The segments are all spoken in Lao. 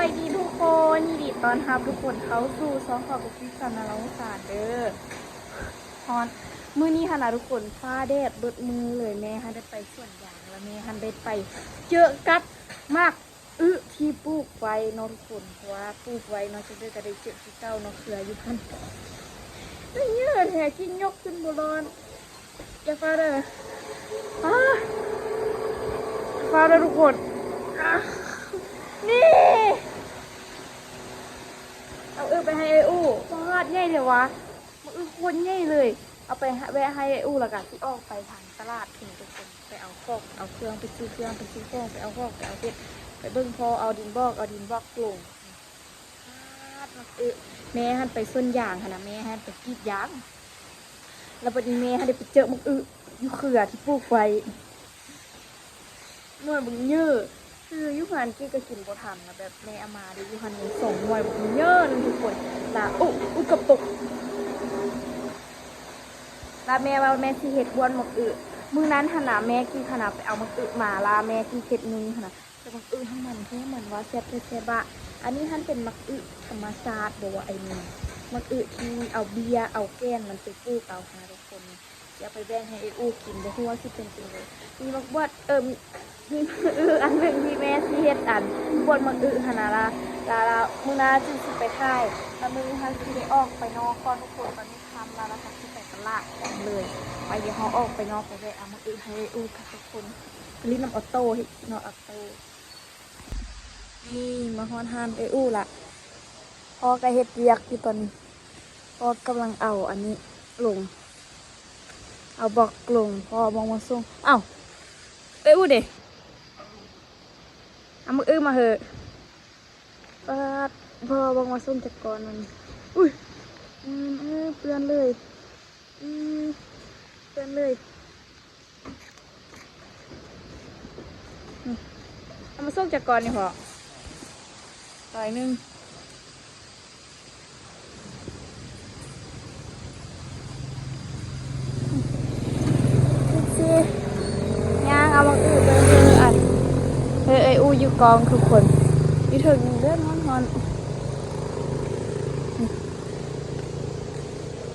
ສະບາຍດີທຸກຄົນ ຍິນດີຕ້ອນຮັບທຸກຄົນເຂົ້າສູ່ຊ່ອງຂອງກຸກກິກຊາແນລ ສານເດີ. ຮ້ອນ ມື້ນີ້ຫັ້ນນະທຸກຄົນ ຟ້າແດດເບິດມື້ເລີຍ. ແມ່ຫັ້ນໄດ້ໄປສວນຢາງ ແລ້ວແມ່ຫັ້ນໄດ້ໄປເຈີກັບໝາກອຶທີ່ປູກໄວ້ເນາະທຸກຄົນ ເພາະວ່າປູກໄວ້ເນາະ ຈັ່ງໃດກໍໄດ້ເຈີຄືເກົ່າເນາະ ເຄືອຢູ່ຫັ້ນ. ມັນເຍີະແທ້ ກິນຍົກຂຶ້ນບໍ່ລອດ. ຢ່າຟ້າວເດີ ອ້າ ຟ້າວເດີທຸກຄົນ. ນີ້ ເອົາອຶໄປໃຫ້ເອື້ອຍອູ້. ປາດ ໃຫຍ່ແທ້ຫວາ ໝາກອຶໂຄດໃຫຍ່ເລີຍ. ເອົາໄປແວະໃຫ້ເອື້ອຍອູ້ ແລ້ວກະຊິອອກໄປທາງຕະຫຼາດພຸ້ນທຸກຄົນ ໄປເອົາຂອງ ເອົາເຄື່ອງ ໄປຊື້ເຄື່ອງ ໄປຊື້ຂອງ ໄປເອົາຂອງ ໄປເອົາເຮັດ ໄປເບິ່ງພໍ່ ເອົາດິນບອກ ເອົາດິນບອກລົງ. ປາດ ໝາກອຶ ແມ່ຫັ້ນໄປສວນຢາງຫັ້ນນະ ແມ່ຫັ້ນໄປກຣີດຢາງ ແລ້ວບັດນີ້ແມ່ຫັ້ນໄດ້ໄປເຈີໝາກອຶຢູ່ເຄືອທີ່ປູກໄວ້ ໜ່ວຍບັກເຍີະ. ຄືຢູ່ເຮືອນກິນກໍກິນບໍ່ທັນນະ ແບບແມ່ເອົາມາເດ້ ຢູ່ຫັ້ນມີສອງໜ່ວຍບັກເຍີະໜຶ່ງທຸກຄົນ. ລະ ອຸ ອຸກະປົກ ລະແມ່ວ່າແມ່ຊິເຮັດບ້ວນໝາກອຶ. ມື້ນັ້ນຫັ້ນນະ ແມ່ກິກຫັ້ນນະ ໄປເອົາໝາກອຶມາ ລະແມ່ກິກເຮັດໜຶ່ງຫັ້ນນະ ແຕ່ໝາກອຶຫັ້ນມັນແທ້ ມັນວ່າແຊບແທ້ແຊບວ່າ. ອັນນີ້ຫັ້ນເປັນໝາກອຶທຳມະຊາດບໍ່ ໄອ້ນີ້ ໝາກອຶທີ່ເອົາເບ້ຍ ເອົາແກ່ນມັນໄປປູກເອົາຫັ້ນນະທຸກຄົນ. ຊິເອົາໄປແບ່ງໃຫ້ເອື້ອຍອູ້ກິນ ບໍ່ຮູ້ວ່າຊິເປັນຈັ່ງໃດ. ມີໝາກບວດ ເອີ ມີໝາກອຶອັນໜຶ່ງທີ່ແມ່ຊິເຮັດ ອັນບວດໝາກອຶຫັ້ນນະ ລະ ລະ ລະມື້ໜ້າຈຶ່ງຊິໄປຖ່າຍ. ລະມື້ນີ້ເຮົາຊິໄດ້ອອກໄປນອກກ່ອນທຸກຄົນ ຕອນນີ້ຄ່ຳລະ ລະກະຊິໄປຕະຫຼາດກັນເລີຍ. ໄປ ດຽວເຮົາອອກໄປນອກ ໄປແວະເອົາໝາກອຶໃຫ້ເອື້ອຍອູ້ກັບທຸກຄົນ ໄປຫຼິ້ນນຳອໍໂຕ້ເນາະ ອໍໂຕ້. ນີ້ມາຮອດຮ້ານເອື້ອຍອູ້ລະ ພໍ່ກໍເຮັດວຽກຢູ່ຕອນນີ້ ພໍ່ກຳລັງເອົາອັນນີ້ລົງ ເອົາບລັອກລົງ ພໍ່ເອົາບລັອກມາສົ່ງ. ອ້າວ ເອື້ອຍອູ້ເດ ເອົາໝາກອຶມາເຮີ້. ປາດ ພໍ່ເອົາບລັອກມາສົ່ງຈັກກ່ອນມັນ. ອຸ້ຍ ອືມ ເປື້ອນເລີຍ ອືມ ເປື້ອນເລີຍ. ເອົາມາສົ່ງຈັກກ່ອນນີ້ພໍ່ ຮ້ອຍໜຶ່ງ. ຊິຍ່າງເອົາໝາກອຶໄປເຮີ້ອັນ ເຮີ້ເອື້ອຍອູ້ຢູ່ກອງທຸກຄົນ ຢູ່ເທິງເດີ ຮ້ອນໆ.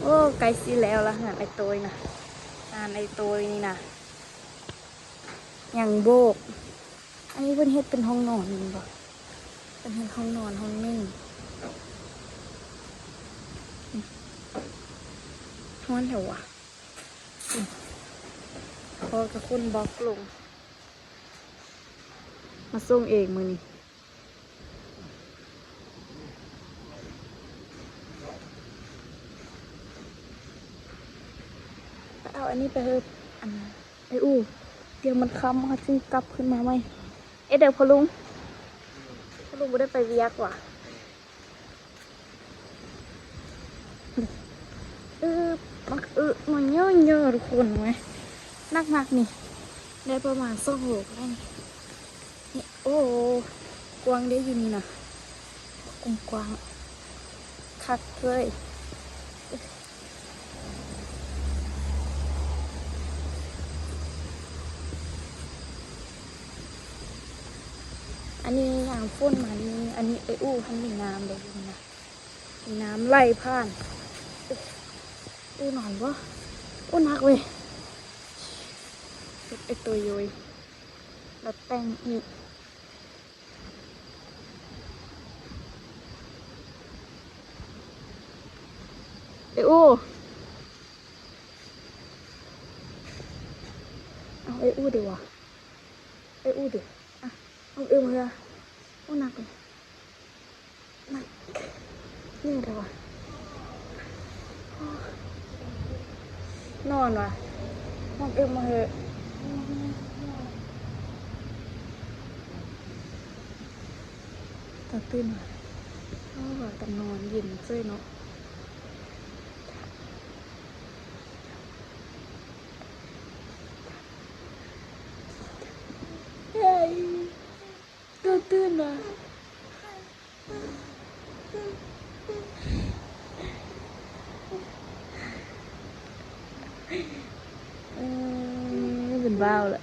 ໂອ້ ໃກ້ຊິແລ້ວລະ ງານອ້າຍໂຕ້ຍນະ ງານອ້າຍໂຕ້ຍນີ້ນະ. ຫຍັງໂບກ ອັນນີ້ເພິ່ນເຮັດເປັນຫ້ອງນອນແມ່ນບໍ່ ເພິ່ນເຮັດຫ້ອງນອນຫ້ອງໜຶ່ງ. ຮ້ອນແທ້ຫວາ ພໍ່ກໍຂົນບລັອກລົງ ມາສົ່ງເອງມື້ນີ້. ໄປເອົາອັນນີ້ໄປເຮີ້ ອັນ ເອື້ອຍອູ້ ດຽວມັນຄ່ຳ ເຮົາຈຶ່ງກັບຂຶ້ນມາໃໝ່. ເອເດີ ພໍ່ລຸງ ພໍ່ລຸງບໍ່ໄດ້ໄປວຽກຫວາ? ອື ໝາກອຶ ໜ່ວຍເຍີະໆ ທຸກຄົນເວີຍ ໜັກໆ ນີ້ ໄດ້ປະມານສອງໂລໄດ້ນີ້. ໂອ້ ກວ້າງເດ້ຢູ່ນີ້ນະ ກວ້າງໆ ຄັກເລີຍ. ອັນນີ້ຍາມຝົນມານີ້ ອັນນີ້ເອື້ອຍອູ້ຫັ້ນມີນ້ຳເດ້ຢູ່ນີ້ນະ ມີນ້ຳໄຫຼຜ່ານ. ອູ້ນອນບໍ່? ອູ້ ໜັກເວີຍ ເຮັດໄອ້ໂຕໂຍຍ ແລ້ວແຕ່ງອີກ. ເອື້ອຍອູ້ ເອົາເອື້ອຍອູ້ເດຫວາ? ເອື້ອຍອູ້ເດ ອະ ເອົາເອື້ອຍມາເຫືອ. ໂອ້ ໜັກເລີຍ ໜັກ ເມື່ອຍແທ້ຫວາ? ນອນຫວາ? ນອນເອື້ອຍມາເຫືອ. ຕາຕື່ນຫວາ? ເອີ ວ່າຕານອນເຢັນເສີຍເນາະ. ເອີຍ ຕື່ນໆ ນະ ເອີ ເປັນບ້າແລ້ວ.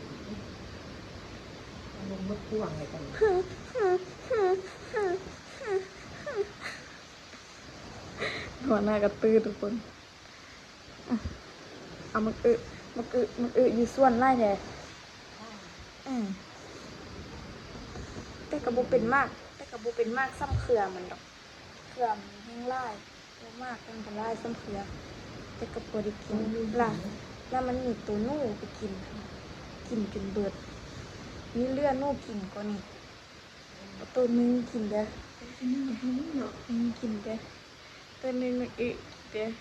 ລົງໝົດພວງເລີຍກັນ. ຫົວໜ້າກະຕື້ທຸກຄົນ. ອະ ເອົາໝາກອຶ ໝາກອຶ ໝາກອຶຢູ່ສວນຫຼາຍແທ້. ອືມ ແຕ່ກະບໍ່ເປັນໝາກ ແຕ່ກະບໍ່ເປັນໝາກສ່ຳເຄືອມັນດອກ. ເຄືອມັນແຮງຫຼາຍ ແຕ່ໝາກມັນກະຫຼາຍສ່ຳເຄືອ ແຕ່ກະພໍໄດ້ກິນ. ລະ ລະມັນມີໂຕໜູໄປກິນ ກິນຈົນເບິດ. ມີເຫຼືອໜູກິນກ່ອນນີ້. ໂຕໜຶ່ງກິນເດີ້ ໜຶ່ງກິນເດີ້ ໂຕໜຶ່ງ ໝາກອຶກິນເດີ້.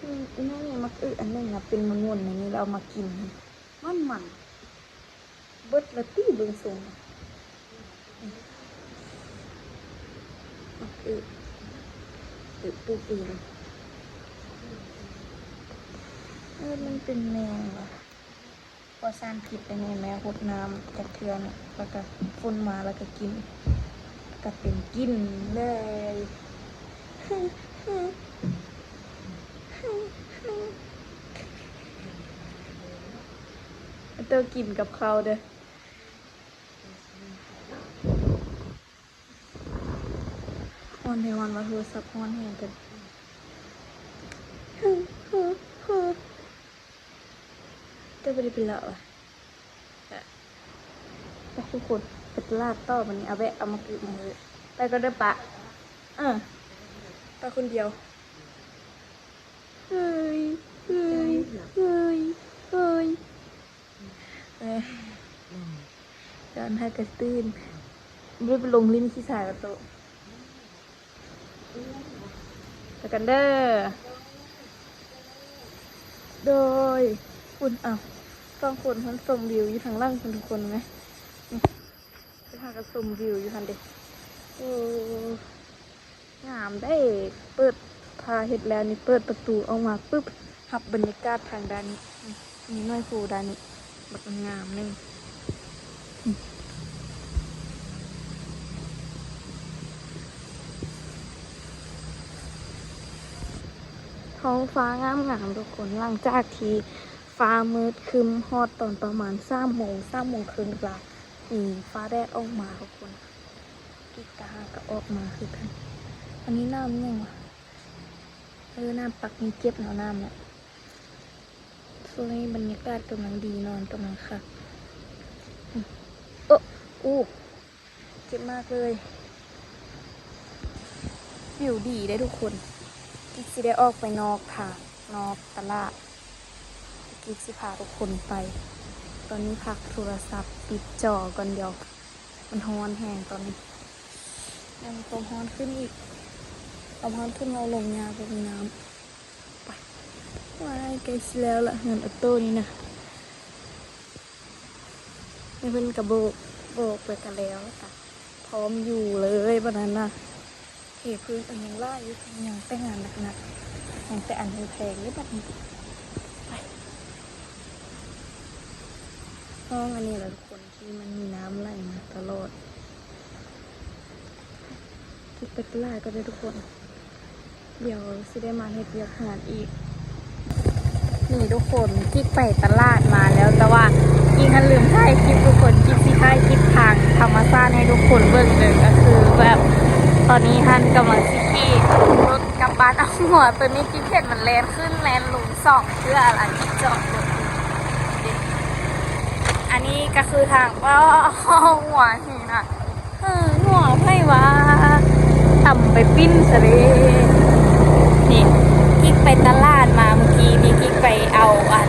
ນີ້ ນີ້ ໝາກອຶອັນໜຶ່ງນະ ເປັນມົນໆ ອັນນີ້ລະເອົາມາກິນ ມັນໆ ເບິດລະຕິ ເບິ່ງຊົງ ໝາກອຶ ອຶ ປູກເອງ. ເອີ ມັນເປັນແມງຫວາ? ປອດສານພິດໄດ໋ນີ້ ແມ່ຫົດນ້ຳຈັກເທື່ອນະ ແລ້ວກະຝົນມາ ແລ້ວກະກິນ ກະເປັນກິ່ນເລີຍ. ໂຕກິນກັບເຂົ້າເດີ້. ຮ້ອນແທ້ ຮ້ອນວ່າ ໂທລະສັບຮ້ອນແຮງເກີນ. ເຈົ້າບໍ່ໄດ້ໄປເລາະຫວາ? ໄປທຸກຄົນ ໄປຕະຫຼາດຕໍ່ບາດນີ້. ເອົາແວະເອົາໝາກອຶ ໝາກອຶ ໄປກ່ອນເດີ້ປະ. ເອີ ໄປຄົນດຽວ. ເຮີ້ຍ ເຮີ້ຍ ເຮີ້ຍ ເຮີ້ຍ. ເອີ ດອນຫາກະຕື່ນ ບໍ່ໄດ້ໄປລົງຫຼິ້ນຂີ້ຊາກະໂຕ. ໄປກັນເດີ້. ໂດຍ ພຸ້ນ ອ້າວ ສອງຄົນ ເພິ່ນຊົມວິວຢູ່ທາງຫຼັງພຸ້ນທຸກຄົນເຫັນໄໝ? ໄປຫາກະຊົມວິວຢູ່ຫັ້ນເດ. ໂອ້ ງາມເດ້ ເປີດ ຖ້າເຮັດແລ້ວນີ້ ເປີດປະຕູອອກມາປຶບ ຮັບບັນຍາກາດທາງດ້ານນີ້ ນີ້ໜ່ວຍພູດ້ານນີ້ ບັກງາມເລີຍ. ທ້ອງຟ້າງາມໆ ທຸກຄົນ ຫຼັງຈາກທີ່ຟ້າມືດຄຶ້ມ ຮອດຕອນປະມານສາມໂມງ ສາມໂມງເຄິ່ງກະມີຟ້າແດດອອກມາທຸກຄົນ. ກິກກະຫາກະອອກມາຄືກັນ. ອັນນີ້ນ້ຳຫຍັງຫວາ? ເອີ ນ້ຳປັກນີ້ເຈັບເນາະ ນ້ຳເນາະ. ຊ່ວງນີ້ບັນຍາກາດກຳລັງດີ ນອນກຳລັງຄັກ. ໂອ້ ໂອ້ ເຈັບມາກເລີຍ. ວິວດີເດ້ທຸກຄົນ. ກິກຊິໄດ້ອອກໄປນອກທາງ ນອກຕະຫຼາດ. ກິກຊິພາທຸກຄົນໄປ. ຕອນນີ້ພັກໂທລະສັບ ປິດຈໍກ່ອນ ດຽວມັນຮ້ອນແຮງຕອນນີ້. ຍັງມີຄວາມຮ້ອນຂຶ້ນອີກ. ຄວາມຮ້ອນຂຶ້ນ ເອົາລົມຍາກ ບໍ່ມີນ້ຳ. ໄປ ວ້າຍ ໃກ້ຊິແລ້ວລະ ເຮືອນອາໂຕ້ນີ້ນະ. ນີ້ເພິ່ນກະໂບກ ໂບກໄປກະແລ້ວ ກະພ້ອມຢູ່ເລີຍບາດນັ້ນນະ. ເພພື້ນກະຍັງຫຼາຍຢູ່ ຍັງແຕ່ງານໜັກໆ ຍັງແຕ່ອັນແພງໆ ເລີຍບາດນີ້. ໄປ ຫ້ອງອັນນີ້ລະທຸກຄົນ ທີ່ມັນມີນ້ຳໄຫຼມາຕະຫຼອດ. ກິກໄປຕະຫຼາດກ່ອນເດີ້ທຸກຄົນ. ດຽວຊິໄດ້ມາເຮັດວຽກເຮືອນອີກ. ນີ້ທຸກຄົນ ກິກໄປຕະຫຼາດມາແລ້ວ ແຕ່ວ່າກິກຫັ້ນລືມຖ່າຍຄລິບທຸກຄົນ. ກິກຊິຖ່າຍຄລິບທາງທຳມະຊາດໃຫ້ທຸກຄົນເບິ່ງເດີ. ກະຄືແບບຕອນນີ້ຫັ້ນກຳລັງຊິຂີ່ລົດກັບບ້ານ. ເອົາ ຫົວໂຕນີ້ກິກເຫັນມັນແລ່ນຂຶ້ນແລ່ນລົງສອງເທື່ອລະ. ກິກຈອດລົດ ອັນນີ້ກະຄືທາງ ວ້າວ ຫົວຫີນນະ. ເອີ ຫົວໃຜວະ ຕຳໄປປິ່ນຊະເດ້. ນີ້ ກິກໄປຕະຫຼາດມາມື້ກີ້ນີ້ ກິກໄປເອົາອັນ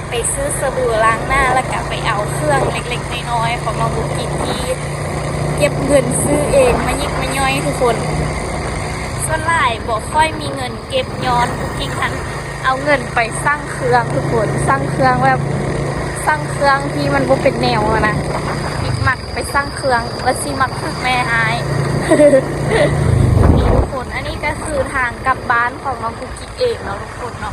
ໄປຊື້ສະບູລ້າງໜ້າ ແລ້ວກະໄປເອົາເຄື່ອງເລັກໆນ້ອຍໆຂອງນ້ອງບຸກກິກທີ່ເກັບເງິນຊື້ເອງ ມາຍິກມາຍ່ອຍທຸກຄົນ. ສ່ວນຫຼາຍບໍ່ຄ່ອຍມີເງິນເກັບ ຍ້ອນບຸກກິກຫັ້ນ ເອົາເງິນໄປສັ່ງເຄື່ອງທຸກຄົນ, ສັ່ງເຄື່ອງແບບ ສັ່ງເຄື່ອງທີ່ມັນບໍ່ເປັນແນວຫັ້ນນະ. ມັກໄປສັ່ງເຄື່ອງ ແລ້ວຊິມັກຖືກແມ່ຮ້າຍນີ້ທຸກຄົນ. ອັນນີ້ກໍຄືທາງກັບບ້ານຂອງນ້ອງກຸກກິກເອງເນາະທຸກຄົນເນາະ.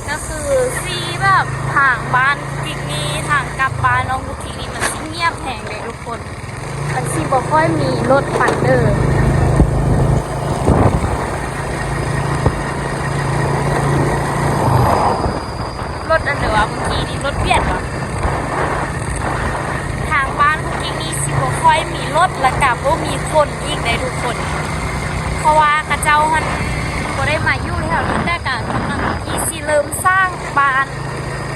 ກໍຄືຊິແບບທາງບ້ານກຸກກິກນີ້ ທາງກັບບ້ານນ້ອງກຸກກິກນີ້ ມັນຊິງຽບແຮງເດ້ທຸກຄົນ. ມັນຊິບໍ່ຄ່ອຍມີລົດປານເດີ ລົດອັນເດີວ່າເມື່ອກີ້ນີ້ ລົດບຽດຫວາ? ທາງບ້ານກຸກກິກນີ້ຊິບໍ່ຄ່ອຍມີລົດ ແລ້ວກະບໍ່ມີຄົນອີກເດ້ທຸກຄົນ ເພາະວ່າເຂົາເຈົ້າຫັ້ນບໍ່ໄດ້ມາຢູ່ແຖວນີ້ ແຕ່ກະກຳລັງທີ່ຊິເລີ່ມສ້າງບ້ານ.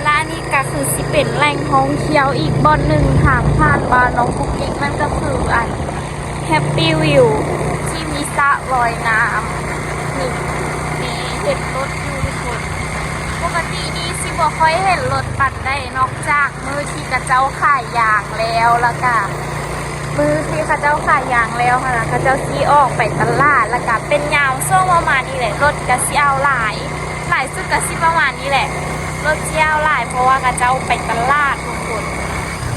ແລະ ອັນນີ້ກໍຄືຊິເປັນແຫຼ່ງທ່ອງທ່ຽວອີກບ່ອນໜຶ່ງທາງຜ່ານບ້ານນ້ອງກຸກກິກ ມັນກໍຄືອັນ Happy View ທີ່ມີສະລອຍນ້ຳ. ນີ້ ນີ້ເຫັນລົດຢູ່ທຸກຄົນ. ປົກກະຕິນີ້ຊິບໍ່ຄ່ອຍເຫັນລົດປານໃດ ນອກຈາກມື້ທີ່ເຂົາເຈົ້າຂາຍຢາງແລ້ວ ແລ້ວກະມື້ທີ່ເຂົາເຈົ້າຂາຍຢາງແລ້ວຫັ້ນນະ ເຂົາເຈົ້າຊິອອກໄປຕະຫຼາດ ແລ້ວກະເປັນຍາມຊ່ວງປະມານນີ້ແຫຼະ ລົດກະຊິເອົາຫຼາຍ. ຫຼາຍສຸດກໍຊິປະມານນີ້ແຫຼະ ລົດຊິເອົາຫຼາຍ ເພາະວ່າເຂົາເຈົ້າໄປຕະຫຼາດທຸກຄົນ.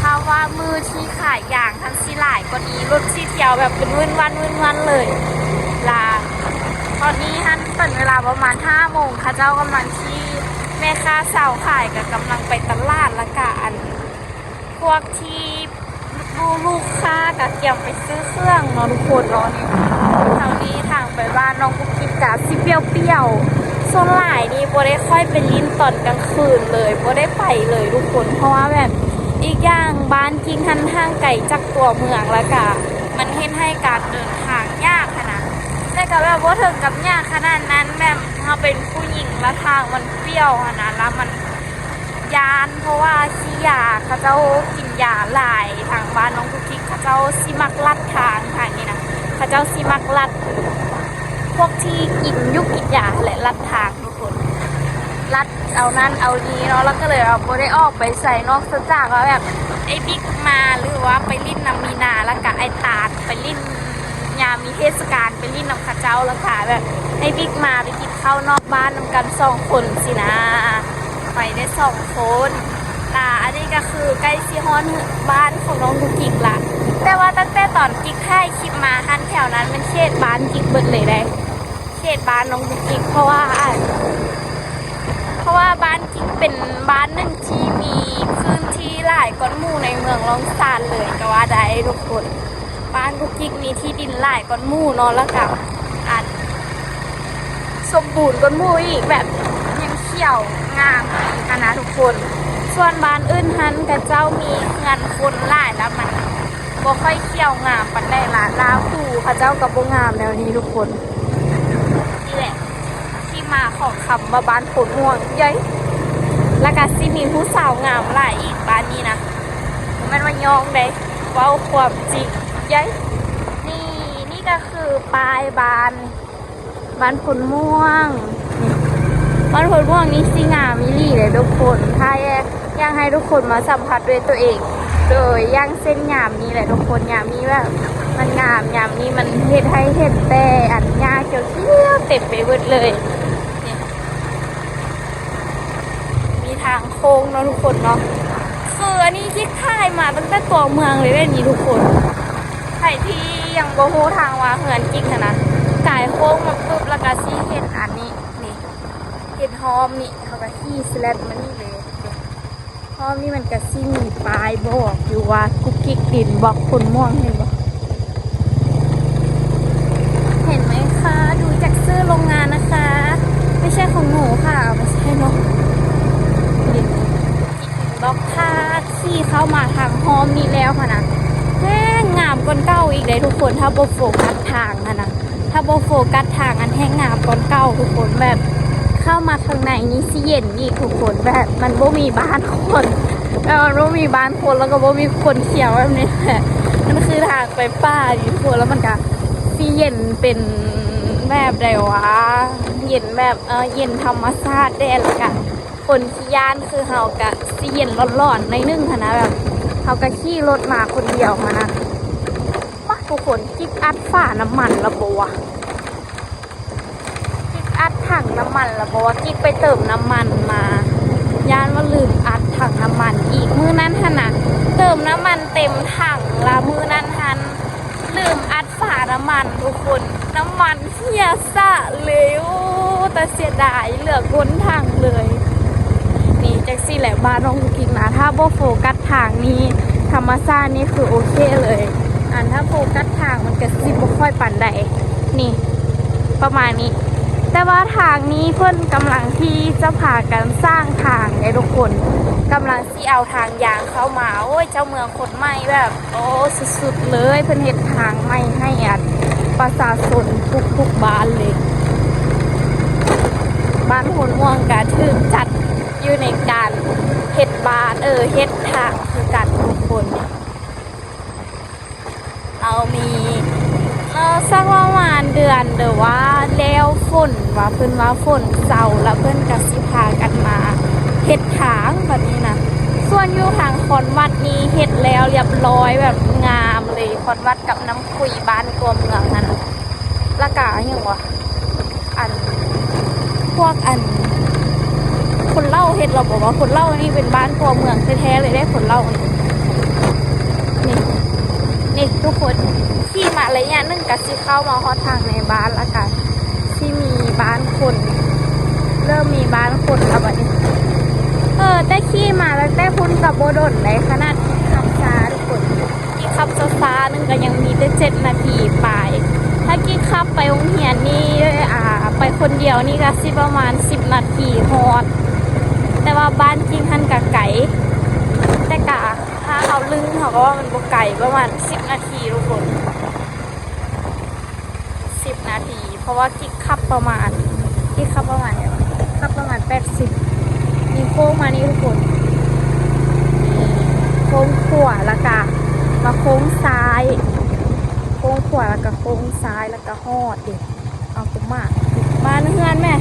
ຖ້າວ່າມື້ທີ່ຂາຍຢາງຫັ້ນຊິຫຼາຍກວ່ານີ້ ລົດຊິທ່ຽວແບບເປັນວື່ນວັ່ນໆເລີຍ. ລະຕອນນີ້ຫັ້ນເປັນເວລາປະມານຫ້າໂມງ ເຂົາເຈົ້າກຳລັງທີ່ ແມ່ຄ້າຊາວຂາຍກໍກຳລັງໄປຕະຫຼາດ ລະກະອັນ ພວກທີ່ ລູກ ລູກຄ້າກະກຽມໄປຊື້ເຄື່ອງເນາະທຸກຄົນເນາະ. ນີ້ ເຮົານີ້ທາງໄປບ້ານນ້ອງກຸກກິກກະຊິປ່ຽວໆ ສ່ວນຫຼາຍນີ້ບໍ່ໄດ້ຄ່ອຍໄປຫຼິ້ນຕອນກາງຄືນເລີຍ ບໍ່ໄດ້ໄປເລີຍທຸກຄົນ ເພາະວ່າແບບ ອີກຢ່າງບ້ານກິກຫັ້ນຫ່າງໄກຈາກຕົວເມືອງ ລະກະມັນເຮັດໃຫ້ການເດີນທາງຍາກຫັ້ນນະ ແຕ່ກະແບບບໍ່ເຖິງກັບຍາກຂະໜາດນັ້ນ ແບບເຮົາເປັນຜູ້ຍິງລະທາງມັນປ່ຽວຫັ້ນນະ ລະມັນ ຢ້ານ ເພາະວ່າຂີ້ຢາ ເຂົາເຈົ້າກິນຢາຫຼາຍ ທາງບ້ານນ້ອງກຸກກິກ ເຂົາເຈົ້າຊິມັກລັດທາງ ທາງນີ້ນະ ເຂົາເຈົ້າຊິມັກລັດ ພວກທີ່ກິນຢູ່ກິນຢາຫັ້ນແຫຼະ ລັດທາງທຸກຄົນ ລັດເອົານັ້ນເອົານີ້ເນາະ ລະກະເລີຍວ່າບໍ່ໄດ້ອອກໄປໃສ ນອກເສຍຈາກວ່າແບບ ໄອ້ບິກມາ ຫຼືວ່າໄປຫຼິ້ນນຳມີນາ ລະກະໄອ້ຕານ ໄປຫຼິ້ນ ຍາມມີເທດສະການ ໄປຫຼິ້ນນຳເຂົາເຈົ້າ ລະກະແບບ ໄອ້ບິກມາ ໄປກິນ ເຂົ້ານອກບ້ານນຳກັນສອງຄົນຊີ້ນະ ໄປໄດ້ສອງຄົນ. ລະອັນນີ້ກະຄືໃກ້ຊິຮອດບ້ານຂອງນ້ອງກຸກກິກລະ ແຕ່ວ່າຕັ້ງແຕ່ຕອນກິກຖ່າຍຄລິບມາຫັ້ນ ແຖວນັ້ນແມ່ນເຂດບ້ານກິກເບິດເລີຍເດ້ ເຂດບ້ານນ້ອງກຸກກິກ ເພາະວ່າ ເພາະວ່າບ້ານກິກເປັນບ້ານໜຶ່ງທີ່ມີພື້ນທີ່ຫຼາຍກວ່າໝູ່ໃນເມືອງລ່ອງຊານເລີຍກະວ່າໄດ້ທຸກຄົນ. ບ້ານກຸກກິກມີທີ່ດິນຫຼາຍກວ່າໝູ່ເນາະ ລະກະອັນ ສົມບູນກວ່າໝູ່ອີກ ແບບຍັງຂຽວງາມອີກຫັ້ນນະທຸກຄົນ. ສ່ວນບ້ານອື່ນຫັ້ນ ເຂົາເຈົ້າມີເຮືອນຄົນຫຼາຍ ລະມັນບໍ່ຄ່ອຍຂຽວງາມປານໃດລະ ລາປູເຂົາເຈົ້າກະບໍ່ງາມແນວນີ້ທຸກຄົນ. ນີ້ແຫຼະ ທີ່ມາຂອງຄຳວ່າບ້ານໂພນມ່ວງ ເຢ້ຍ ລະກະຊິມີຜູ້ສາວງາມຫຼາຍອີກບ້ານນີ້ນະ ບໍ່ແມ່ນວ່າຍ້ອງເດ້ ເວົ້າຄວາມຈິງ ເຢ້ຍ. ນີ້ ນີ້ກະຄືປ້າຍບ້ານ ບ້ານໂພນມ່ວງ ນີ້ ບ້ານໂພນມ່ວງນີ້ຊິງາມອີ່ຫຼີເດ້ທຸກຄົນ ຖ້າ ຢາກໃຫ້ທຸກຄົນມາສຳຜັດດ້ວຍຕົວເອງ ໂດຍຢ່າງເຊັ່ນຍາມນີ້ແຫຼະທຸກຄົນ ຍາມນີ້ແບບມັນງາມ ຍາມນີ້ມັນເຮັດໄຮ່ເຫັນແຕ່ອັນຫຍ້າຂຽວໆເຕັມໄປເບິດເລີຍ. ນີ້ ມີທາງໂຄ້ງເນາະທຸກຄົນເນາະ ຄືອັນນີ້ກິກຖ່າຍມາຕັ້ງແຕ່ຕົວເມືອງເລີຍເດ້ນີ້ທຸກຄົນ. ໃຜທີ່ຍັງບໍ່ຮູ້ທາງມາເຮືອນກິກຫັ້ນນະ ກາຍໂຄ້ງມາປຶບ ລະກະຊິເຫັນອັນນີ້ ນີ້ ເຫັນຮ່ອມນີ້ ເຮົາກະຂີ່ສະແລັດມານີ້ເລີຍ. ຮອບນີ້ມັນກະຊິມີປ້າຍບອກຢູ່ວ່າ ກຸກກິກດິນບລັອກໂພນມ່ວງ ເຫັນບໍ່? ເຫັນໄໝຄະ? ດູຈາກຊື່ໂຮງງານນະຄະ ໄມ່ໃຊ່ຂອງໜູຄະ ເອົາ ໄມ່ໃຊ່ເນາະ ດິນບລັອກ. ຖ້າຂີ່ເຂົ້າມາທາງຮ່ອມນີ້ແລ້ວຫັ້ນນະ ແຮ່ງງາມກວ່າເກົ່າອີກເດ້ທຸກຄົນ ຖ້າບໍ່ໂຟກັສທາງຫັ້ນນະ. ຖ້າບໍ່ໂຟກັສທາງຫັ້ນແຮ່ງງາມກວ່າເກົ່າທຸກຄົນ ແບບເຂົ້າມາຂ້າງໃນນີ້ຊິເຢັນອີກທຸກຄົນ ແບບມັນບໍ່ມີບ້ານຄົນ ແບບມັນບໍ່ມີບ້ານຄົນ ລະກະບໍ່ມີຄົນຂຽວແບບນີ້ແຫຼະ ມັນຄືທາງໄປປ່ານີ້ທຸກຄົນ ລະມັນກະຊິເຢັນເປັນແບບໃດຫວາ ເຢັນແບບ ເອີ ເຢັນທຳມະຊາດແດ່ ລະກະຄົນຂີ້ຢ້ານຄືເຮົາກະຊິເຢັນຫຼອນໆໜ້ອຍໜຶ່ງຫັ້ນນະ ແບບເຮົາກະຂີ່ລົດມາຄົນດຽວຫັ້ນນະ. ປະ ທຸກຄົນ ກິກອັດຝານ້ຳມັນລະບໍ່ວະ? ກິກອັດທ ຖັງນ້ຳມັນລະບໍ່ ວ່າກິກໄປເຕີມນ້ຳມັນມາ ຢ້ານວ່າລືມອັດຖັງນ້ຳມັນອີກ. ມື້ນັ້ນຫັ້ນນະ ເຕີມນ້ຳມັນເຕັມຖັງລະ ມື້ນັ້ນຫັ້ນລືມອັດຝານ້ຳມັນທຸກຄົນ ນ້ຳມັນເຫື່ອສະເລີຍ. ໂອ້ ຕາເສຍດາຍ ເຫຼືອກົ້ນຖັງເລີຍ. ນີ້ ຈັ່ງຊີ້ແຫຼະ ບ້ານນ້ອງກຸກກິກນະ ຖ້າບໍ່ໂຟກັສທາງນີ້ ທຳມະຊາດນີ້ຄືໂອເຄເລີຍ. ອັນ ຖ້າໂຟກັສທາງມັນກະຊິບໍ່ຄ່ອຍປານໃດ. ນີ້ ປະມານນີ້ ແຕ່ວ່າທາງນີ້ເພິ່ນກຳລັງທີ່ຈະພາກັນສ້າງທາງເດ້ທຸກຄົນ ກຳລັງຊິເອົາທາງຢາງເຂົ້າມາ. ໂອ້ຍ ເຈົ້າເມືອງຄົນໃໝ່ແບບ ໂອ້ ສຸດໆເລີຍ ເພິ່ນເຮັດທາງໃໝ່ໃຫ້ອັນປະຊາຊົນທຸກໆບ້ານເລີຍ. ບ້ານໂພນມ່ວງກະຖືກຈັດຢູ່ໃນການເຮັດບ້ານ ເອີ ເຮັດທາງຄືກັນທຸກຄົນ. ເຮົາມີ ເອີ ສັກປະມານເດືອນ ຫຼືວ່າແລ້ວຝົນ ວ່າເພິ່ນວ່າຝົນເຊົາ ແລ້ວເພິ່ນກະຊິພາກັນມາເຮັດທາງແບບນີ້ນະ. ສ່ວນຢູ່ທາງຄອນວັດນີ້ເຮັດແລ້ວລຽບຮ້ອຍ ແບບງາມເລີຍ ຄອນວັດກັບນ້ຳຄຸຍ ບ້ານຕົວເມືອງຫັ້ນນະ. ແລ້ວກະຫຍັງວະ ອັນ ພວກອັນ ຄົນເລົ່າເຮັດລະບໍ່ວະ ຄົນເລົ່ານີ້ເປັນບ້ານຕົວເມືອງແທ້ໆເລີຍເດ້ ຄົນເລົ່ານີ້. ນີ້ ນີ້ທຸກຄົນ ຂີ່ມາໄລຍະໜຶ່ງກະຊິເຂົ້າມາຮອດທາງໃນບ້ານ ແລ້ວກະຊິມີບ້ານຄົນ ເລີ່ມມີບ້ານຄົນລະບັດນີ້. ເອີ ແຕ່ຂີ່ມາຕັ້ງແຕ່ພຸ້ນກະບໍ່ດົນໃດ ຂະໜາດຂີ່ຂັບຊ້າທຸກຄົນ. ທີ່ຂັບຊ້າໆໜຶ່ງກະຍັງມີແຕ່ເຈັດນາທີປາຍ. ຖ້າກິກຂັບໄປໂຮງຮຽນນີ້ ອ່າ ໄປຄົນດຽວນີ້ກະຊິປະມານສິບນາທີຮອດ. ແຕ່ວ່າບ້ານກິກຫັ້ນກະໄກ ແຕ່ກະຖ້າເຮົາລຶ້ງເຮົາກະວ່າມັນບໍ່ໄກ ປະມານສິບນາທີທຸກຄົນ. ສິບນາທີ ເພາະວ່າກິກຂັບປະມານ ກິກຂັບປະມານ ຂັບປະມານແປດສິບ. ນີ້ໂຄ້ງມານີ້ທຸກຄົນ ນີ້ໂຄ້ງຂວາ ແລ້ວກະມາໂຄ້ງຊ້າຍ ໂຄ້ງຂວາ ແລ້ວກະໂຄ້ງຊ້າຍ ແລ້ວກະຮອດເດ້. ເອົາ ຕົວມາ ມາເຮືອນແມ່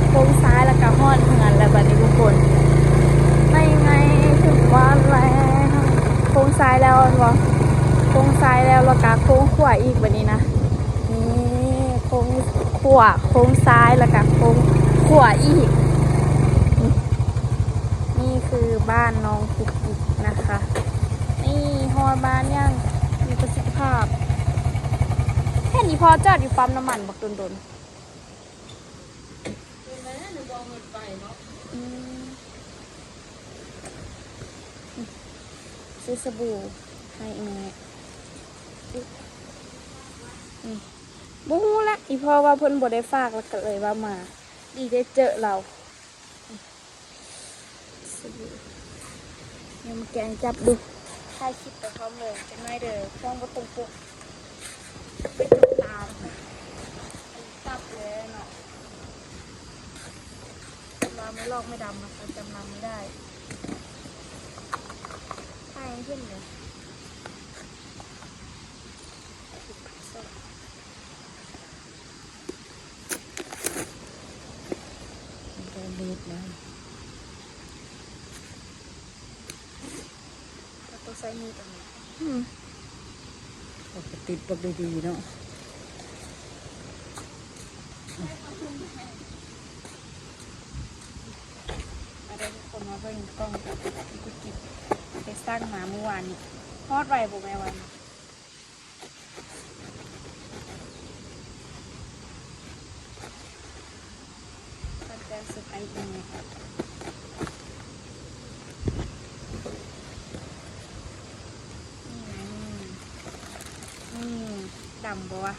ໂຄ້ງຊ້າຍ ແລ້ວກະຮອດເຮືອນແລ້ວບັດນີ້ທຸກຄົນ. ໄປໄງ ເຖິງບ້ານແລ້ວ ໂຄ້ງຊ້າຍແລ້ວແມ່ນບໍ່ ໂຄ້ງຊ້າຍແລ້ວ ແລ້ວກະໂຄ້ງຂວາອີກບັດນີ້ນະ. ນີ້ໂຄ້ງຂວາ ໂຄ້ງຊ້າຍ ແລ້ວກະໂຄ້ງຂວາອີກ. ນີ້ ນີ້ຄືບ້ານນ້ອງກຸກກິກນະຄະ. ນີ້ຮອດບ້ານຢ່າງມີປະສິດທິພາບ. ເຫັນອີ່ພໍ່ຈອດຢູ່ປ້ຳນ້ຳມັນບັກດົນໆ. ອືມ ຊື້ສະບູໃຫ້ແມ່. ນີ້ ບໍ່ຮູ້ແຫຼະ ອີ່ພໍ່ວ່າເພິ່ນບໍ່ໄດ້ຝາກ ແລ້ວກະເລີຍວ່າມາ ດີໄດ້ເຈີລາວ. ນີ້ ສະບູ ຍັງມາແກງຈັບດູ ຖ່າຍຄລິບໄປພ້ອມເລີຍ ຈັກໜ້ອຍເດີ ກ້ອງບໍ່ຕົງປົກ ໄປຕົກຕານະຄະ. ອັນນີ້ຕັບເລີຍເນາະ ວ່າໄມ່ລອກໄມ່ດຳນະຄະ ຈຳນຳໄມ່ໄດ້. ຖ່າຍໃຫ້ເຫັນເລີຍ. ມັນກໍມີດນະ ກໍຕ້ອງໃຊ້ມີດອັນນີ້. ອືມ ກໍຕິດບັກດີໆເນາະ. ມາເດີທຸກຄົນ ມາເບິ່ງກ້ອງກຸກກິກ ໄປສັ່ງມາມື້ວານນີ້. ຮອດໄວບໍ່ແມ່ວານນີ້? ເພິ່ນແຕ່ງເຊີໄພອີ່ແມ່. ອືມ ດຳບໍ່ວະ?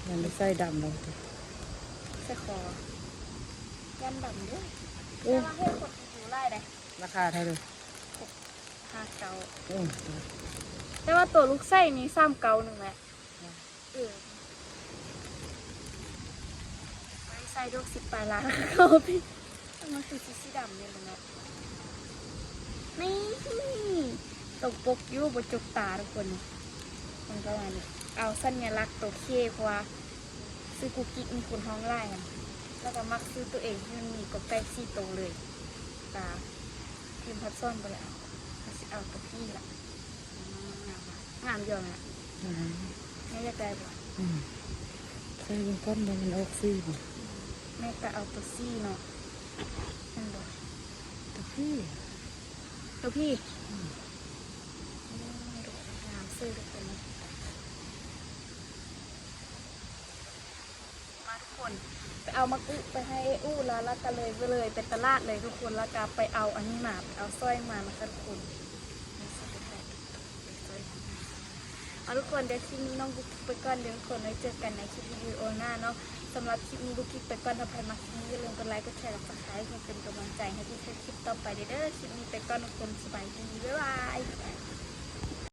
ຍັງບໍ່ໃສ່ດຳແລ້ວຕິ ໃສ່ຄໍ ຢ້ານດຳເດ້. ໂອ້ ແຕ່ວ່າເຫັນຄົນຢູ່ຫຼາຍເດ້. ລາຄາເທົ່າໃດ? ຫ້າເກົ້າ. ໂອ້ ແຕ່ວ່າໂຕລູກໃສ່ນີ້ ສາມເກົ້າໜຶ່ງແຫຼະ. ເອີ ໄປໃສ່ດອກສິບປາຍລ້ານ ເອົາໄປ ມັນຄືສີ ສີດຳນີ້ແຫຼະເນາະ. ນີ້ ຕົງປົກຢູ່ ບໍ່ຈົກຕາທຸກຄົນ. ມັນປະມານນີ້ ເອົາສັນຍາລັກໂຕ K ເພາະວ່າ ຊື່ກຸກກິກ ມີຄົນຮ້ອງຫຼາຍຫັ້ນ ແລ້ວກໍມັກຊື່ຕົວເອງທີ່ມັນມີກອໄກ່ສີ່ໂຕເລີຍ. ຕາພິມພັດສອນບໍ່ໄດ້ເອົາ ກໍຊິເອົາຕົວພີ້ລະ. ງາມ ງາມຢູ່ນະ. ອືມ ແມ່ຢາກໄດ້ບໍ່? ອືມ ໃສ່ເບິ່ງກ່ອນວ່າມັນອອກສີບໍ່. ແມ່ກະເອົາໂຕສີ່ເນາະ ແມ່ນບໍ່? ໂຕພີ້ ໂຕພີ້ ອືມ ໂອ້ຍ ງາມເສີຍທຸກຄົນເນາະ. ມາທຸກຄົນ ໄປເອົາໝາກອຸໄປໃຫ້ເອອູ ແລ້ວ ແລ້ວກະເລີຍ ເລີຍໄປຕະຫຼາດເລີຍທຸກຄົນ ແລ້ວກະໄປເອົາອັນນີ້ມາ ໄປເອົາສ້ອຍມານະຄະທຸກຄົນ. ເອົາທຸກຄົນ ດຽວຄລິບນີ້ນ້ອງບຸກກິກໄປກ່ອນເດີທຸກຄົນ ໄວ້ເຈີກັນໃນຄລິບວິດີໂອໜ້າເນາະ. ສຳລັບຄລິບນີ້ບຸກກິກໄປກ່ອນ ຖ້າໃຜມັກຄລິບນີ້ຢ່າລືມກົດໄລ ກົດແຊ ກົດຊັບສະໄຄຣບ ເພື່ອເປັນກຳລັງໃຈໃຫ້ເຮັດຄລິບຕໍ່ໄປເດີ. ຄລິບນີ້ໄປກ່ອນທຸກຄົນ ສະບາຍດີ ບາຍບາຍ.